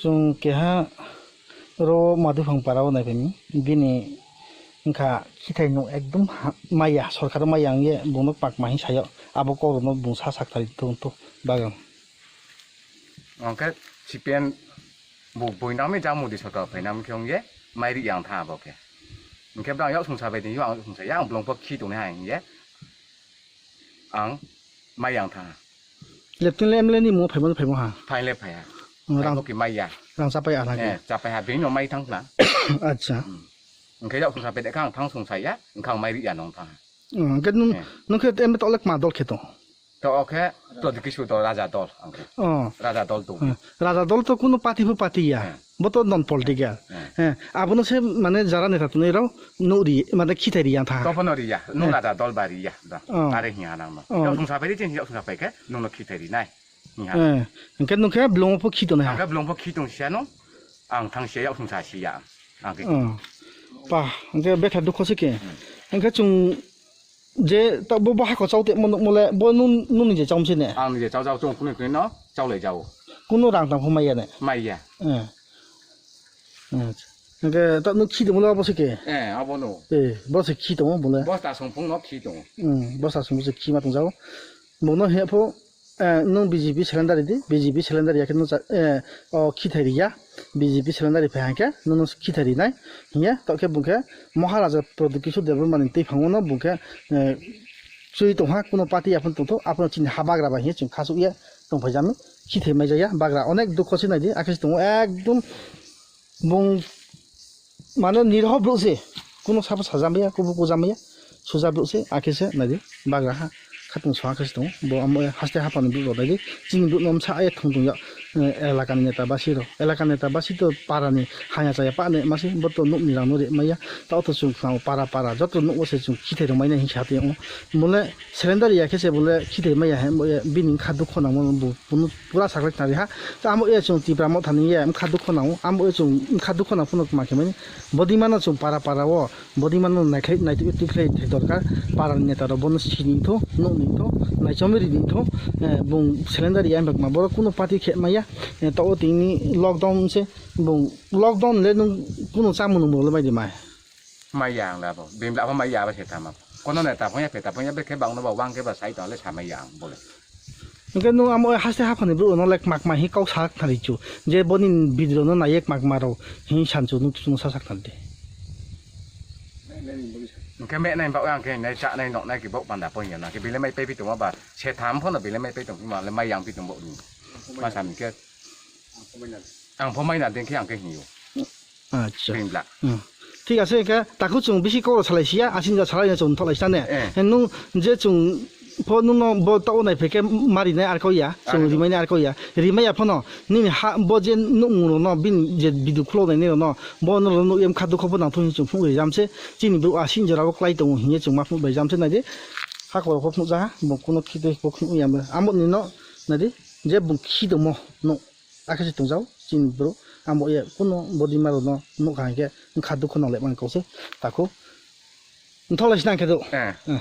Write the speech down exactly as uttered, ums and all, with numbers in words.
Chwng keha ro Madhuphang para o naiphai mi. Bini wngkha khithai no ekdom ha-, maya, sorkar o maya wngye bungno pakma hin sayo. Abo kok rokno bung sa saktharwi tong to bagan. Hwnkhe C P M bo buinami jang Modi sorkar phainam khe wngye mai ri yang tha abo khe. Hwnkhe bwrang yak sungsa bai tong yo, ang sungsa ya, ang bolong pho khi tong nai hai hwngye. Ang mai yang tha. Leptin le M L A ni mo phaimo phaimo ha. Phai le phai ha. Rang- Phai bo ki mai ya. Rang chapai a lagi. Eh, chapai ha, bini no mai thang khna. Acha. Hmm. Hwnkhe yak sungsa bai de kha ang thang sungsa ya, hwnkhe ang mai ri ya nong tha. Hmm, hwnkhe nung, Eh. nung khe M L A to lek ma dol khe to. To okhe to dikhi su to Raja dol ang khe. Oh. Raja dol to. Hmm. Raja dol to kuno party pho party ya. Hmm. Bo to non political. Hmm. Eh, abono se mane jara neta tunai rao no ri, mane khithai ri yang tha. To pho no ri ya. Nung Eh. Raja dol ba ri ya. Da. Oh. Are hiya nang no. Oh. Yak sungsa bai ri chin yak sungsa bai khe nung no khithai ri nai. Hiya. Eh, hwnkhe nung khe bolong pho khi to nai ha. Ang khe bolong pho khi tong sia no. Ang thang sia yak sungsa sia. Ang khe. Oh. Pa, hwnkhe betha dukho se khe. Hmm. Hwnkhe chwng je ta bo, bo hako chao te mo, mo le bo nun, nuni je chao se ne? Ang je chao chao chong kunu kunu no chao le jao. Kuno rang tang pho mai ya ne? Mai ya. Eh. Acha. Hwnkhe ta nuk khi de mo le abo se khe? Eh, abo no. Eh, bo se khi tong mo le? Bosta song phung no khi tong. Hmm, bosta song se khi ma tong jao. Bo no he pho Eh, nung B J P cylinder di, B J P cylinder ya khe nung cha-, eh, o khithai ri ya, B J P cylinder ri phai hang khe nung nung khithai ri nai, hiya, to khe bung khe Maharaja Pradyot Kishore Debbarma ni twi phang no bung khe, eh, chwi tong ha, kuno party aphano tong thok, aphano chini ha bagra bai hiya chwng khasuk ya tong phai jami, khithai mai ja ya, bagra onek dukho se nai di, akhe se tongo ekdom bung Mane nirho brouh se, kuno sabo sajamaya, kubu kujamaya, suja brouh se, akhe se, naidi, bagra ha, khatung so akhe se tongo, bo amo haste haphano brouh rok naidi, chini brouh no msa aye thung tong ya, eh, elaka ni neta basi rok, elaka ni neta basi to para ni haya chaya pa ne masi, bo to nuk ni rang no re maya, ta to chwng khna para para, joto nuk o se chwng khithai rok mai nai hinsa tong ya, mole cylinder ya khe se bole khithai maya he, bo ya bini kha dukho nang mano bo, bo no. Pura sakle tari ha. Ta amo e chwng Tipra Motha ni ye wngkha dukho nango. Amo e chwng wngkha dukho nang phano ma khe mani. Bodima no chwng para para o. Bodima no naikhlai, naitwi, twi khlai thai dorkar. Para ni neta rok bono sini tho, nuk ni tho, naichomwi ri ni tho. Eh, bung cylinder ya bak ma. Borok kuno party khe maya. Eh, to o tini lockdown se. Bung lockdown le nung kuno chamung nung le bai di mai. Maya ang labo. Bini labo maya abo se tama. Kono neta phone ya, peta phone ya, bekhe bang no ba wang khe ba sai to le sa maya ang bole. Hwnkhe nwng amo haste haphani brouh no lek makma hi kok sak thani chu, je boni video no naiye makma rok hi sanchu nwng chuno sa sak thani de. Hwnkhe me nai ba ang khe nai cha nai nok nai ki bok panda pon ya na khe bile mai pe pi tongma ba se tham phono bile mai pe tong ma le mai yang pi tong bo ni. Ma sam khe ang pho mai na den khe ang khe hiyo. Acha. Bini bla. Hmm. Thik ase, khe takhuk chwng bisi kok salai sia, asing ja salai na chwng thok lai sane. Eh. He nung je chwng pho nung no bo ta o nai phai khe mari nai ar ko ya, chwng Ar ko. rimai nai ar ko ya. Rimai ya phono nini ha bo je nuk mung no bini je bidu khulo nai no bo no nuk em kha dukho bo nang thung chwng phung ri jam se. Chini brouh asing jora bo klai tongo hiye chwng ma phung bai jam se nai di. Ha ko pho phung ja ha bo kuno khite pho khung ya mo. Amo ni no nai di je bung khi tongmo no. Akhe se tongjao chini brouh, amo ye kuno body maro no nukha hwnkhe wngkha dukhu nang lemani kok se takhuk. Nthok lai sinang khe do. Eh. Eh.